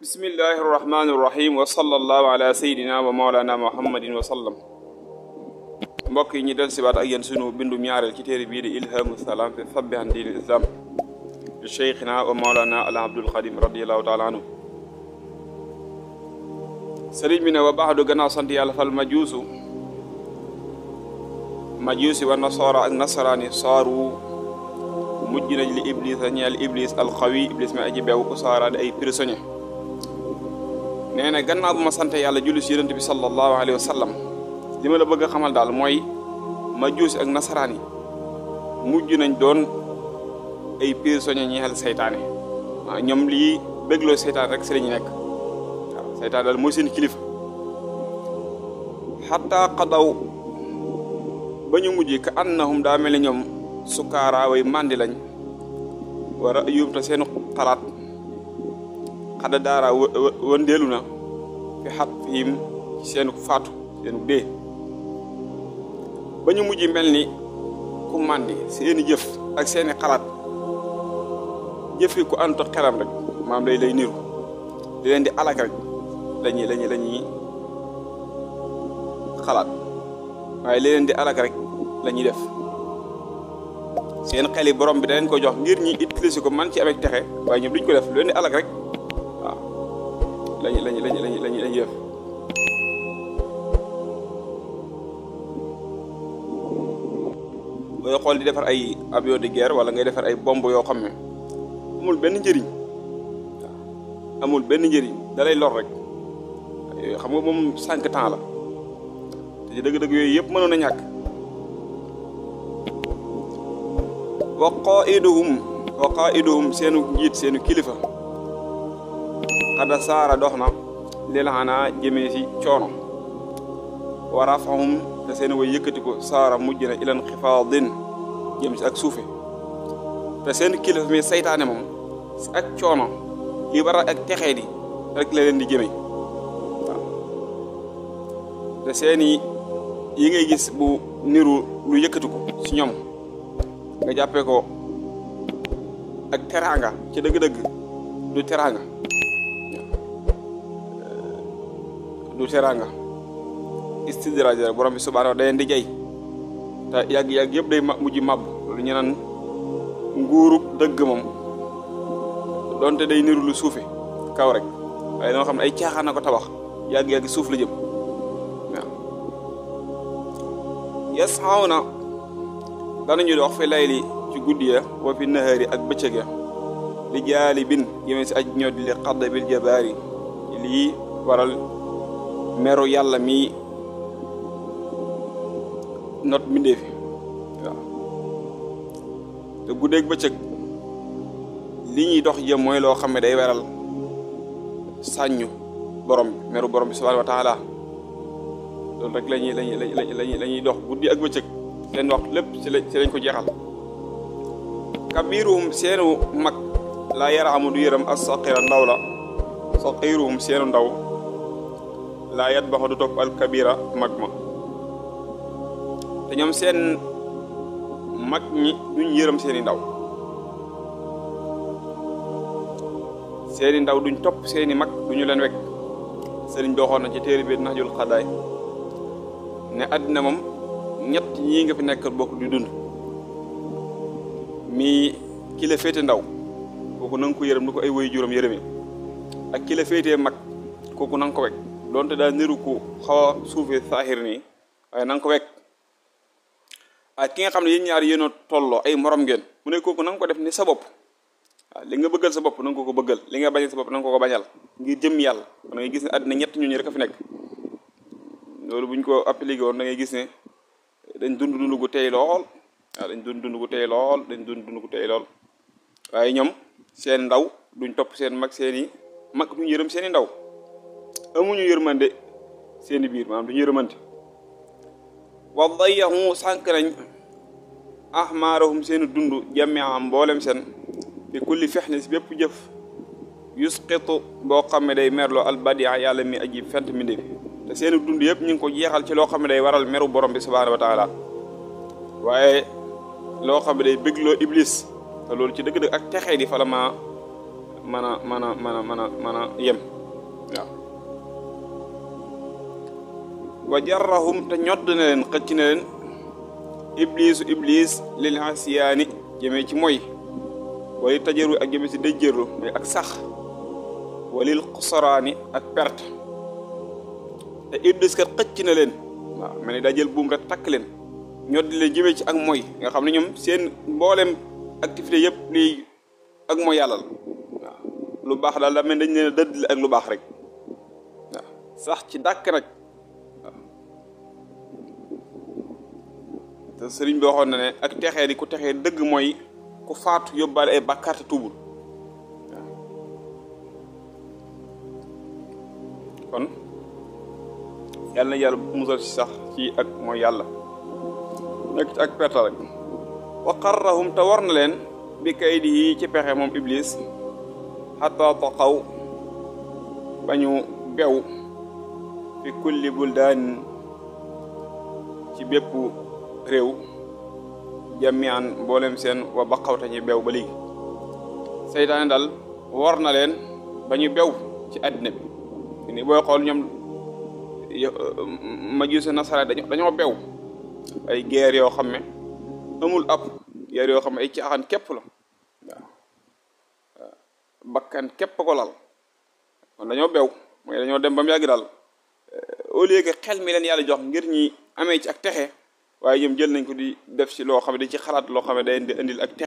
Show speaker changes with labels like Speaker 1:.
Speaker 1: bismillahi irrahmani irrahim wa sallallahu ala sayidina wa maolana muhammadin wa sallam. mbokk yi ñu del sibaat ak yéen sunu bindum ñaareel ci téere bii di ilhamu salaam fi sabbi an diin islam li cheikhina wa maolana ala abdul xadim radiallahu taala anhu. sëriñ bi ne wa baxdu gannaaw sant yàlla fal majuusi wa nasoora ak nasaraani saaru mujj nañ li iblis a ñeel iblis alxawi iblis mi aji beew usaara di ay prisonnier. nee na gannaaw bu ma sant yàlla julli si yonent bi sallallahu alayhi wa sallam li ma la bëgg a xamal daal mooy majuusi ak nasaraan yi mujj nañ doon ay prisonnier ñeexal seytaane. waaw ñoom lii bégloo seytaan rek si la ñu nekk. waaw seytaan daal mooy seen kilifa. xataa xadaw ba ñu mujj ka annahum daa mel ne ñoom sukkaara way màndi lañ war a yóbbu seenu xalaat xada daara wëndeelu na fi xat fihim seenu faatu seenu dee ba ñu mujj mel ni ku màndi seeni jëf ak seeni xalaat jëfi ku ànd ak xelam rek maam lay niru di leen di alak rek lañuy xalaat waaye li leen di alak rek lañuy def seen xel yi borom bi da leen ko jox ngir ñi utiliser ko man ci avec texe waaye ñoom duñ ko def lu leen di alak rek waaw lañu def. booy xool di defar ay avion de guerre wala ngay defar ay bomb yoo xam ne amul benn njëriñ waaw amul benn njëriñ da lay lor rek xam nga moom 5 temps la te dëgg-dëgg yooyu yëpp mënoon a ñàkk. wa qaiduhum seenu njiit seenu kilifa xada saara dox na lil xanaa jëmee si coono wa rafahum te seen way yëkkati ko saara mujj na ilan xifaadin jëm si ak suufe te seen kilifa mi saytaane moom si ak coono li war ak texee di rek la leen di jëmee waaw te seeni yi ngay gis bu niru lu yëkkati ko si ñoom nga jàppee ko ak teraanga ci dëgg-dëgg du teraanga istidraaj rek borom bi subhaanahu da leen di jay te yàgg yëpp day mujj màbb loolu ñu naan nguurug dëgg moom donte day niru lu suufe kaw rek waaye danga xam ne ay caaxaan na ko tabax yàgg suuf la jëm waaw yas'awna danañu dox fi layli ci guddi ya wa fi nahaari ak bëccëg ya li jaali bin jëmee si aj ñoo di li xadda bil jabaari lii waral meru yàlla mi not mbindee fi waaw te guddeeg bëccëg li ñuy dox jëm mooy loo xam ne day waral sàññu borom bi meru borom bi subhaanahu wa taala loolu rek lañuy dox guddi ak bëccëg seen wax lépp ci lañ ko jeexal. kabiruhum seenu mag laa yarhamu du yërëm as saqira ndaw la saqiruhum seenu ndaw laa yatbaxu du topp al kabira mag ma te ñoom seen mag ñi duñ yërëm seeni ndaw duñ topp seeni mag duñu leen wekk. sëriñ bi waxoon na ci téere bi Nahjul Xadaay ne àddina moom ñett ñii nga fi nekk bokk di dund mi ki la féete ndaw kooku na nga ko yërëm du ko ay woy juróom yërëmi ak ki la féetee mag kooku na nga ko wekk donte daa niru ko xaw a suufee saaxir nii waaye na nga ko wekk ak ki nga xam ne yéen ñaar yéen a tolloo ay morom ngeen mu ne kooku na nga ko def ni sa bopp waaw li nga bëggal sa bopp na nga ko bëggal li nga bañal sa bopp na nga ko bañal ngir jëm yàlla da ngay gis ne àddina ñett ñooñu rek a fi nekk loolu buñ ko appliqué woon da ngay gis ne dañ dund gu tey lool waaw dañ dund gu tey lool waaye ñoom seen ndaw duñ topp seen mag seeni mag duñ yërëm seeni ndaw amuñu yërmande seeni biir maanaam duñu yërëmante wa dayahu sànq nañ ahmaarahum seeni dund jamiam mboolem seen fi kulli fexne si bépp jëf yusqitu boo xam ne day merloo albadia yàlla mi aji fent mi ndefi te seeni dund yëpp ñu ngi ko jeexal ci loo xam ne day waral meru borom bi subhanahu wa taala waaye loo xam ne day bégloo iblis te loolu ci dëgg-dëgg ak texee di fa la mën a yem waaw wa jarrahum te ñodd ne leen xëcc ne leen iblis lil asiyaani jëmee ci moy wali tajaru ak jëmee ci dëjjërlu mais ak sax walil xusaraani ak perte te iblis kat xëcc na leen waaw mel ni daa jël buum rek takk leen ñoddi leen jëmee ci ak moy nga xam ne ñoom seen mboolem activité yëpp lii ak mooy yàlla la waaw lu baax daal daa mel dañ leen a dëdd ak lu baax rek waaw sax ci dàkk nag te sëriñ bi waxoon na ne ak texee di ku texee dëgg mooy ku faatu yóbbaale ay bàkkaar te tuubul waaw kon yàlla na yàlla musal ci sax ci ak mooy yàlla nekk ci ak perte rek wa qarrahum te war na leen bi kaydihi ci pexe moom iblis xataa taqaw ba ñu bew fi kulli buldaan ci bépp réew jamian mboolem seen wa baqawte ñu bew ba léegi seytaane daal war na leen ba ñu bew ci àddina bi ni booy xool ñoom majuusi nasara dañoo bew ay guerre yoo xam ne amul ab guerre yoo xam ne ay caaxaan képp la waaw bakkan képp ko lal kon dañoo bew mooy dañoo dem ba mu yàgg daal au lieu que xel mi leen yàlla jox ngir ñi amee ci ak texe waaye ñoom jël nañ ko di def ci loo xam ne dañ ci xalaat loo xam ne day indil ak texe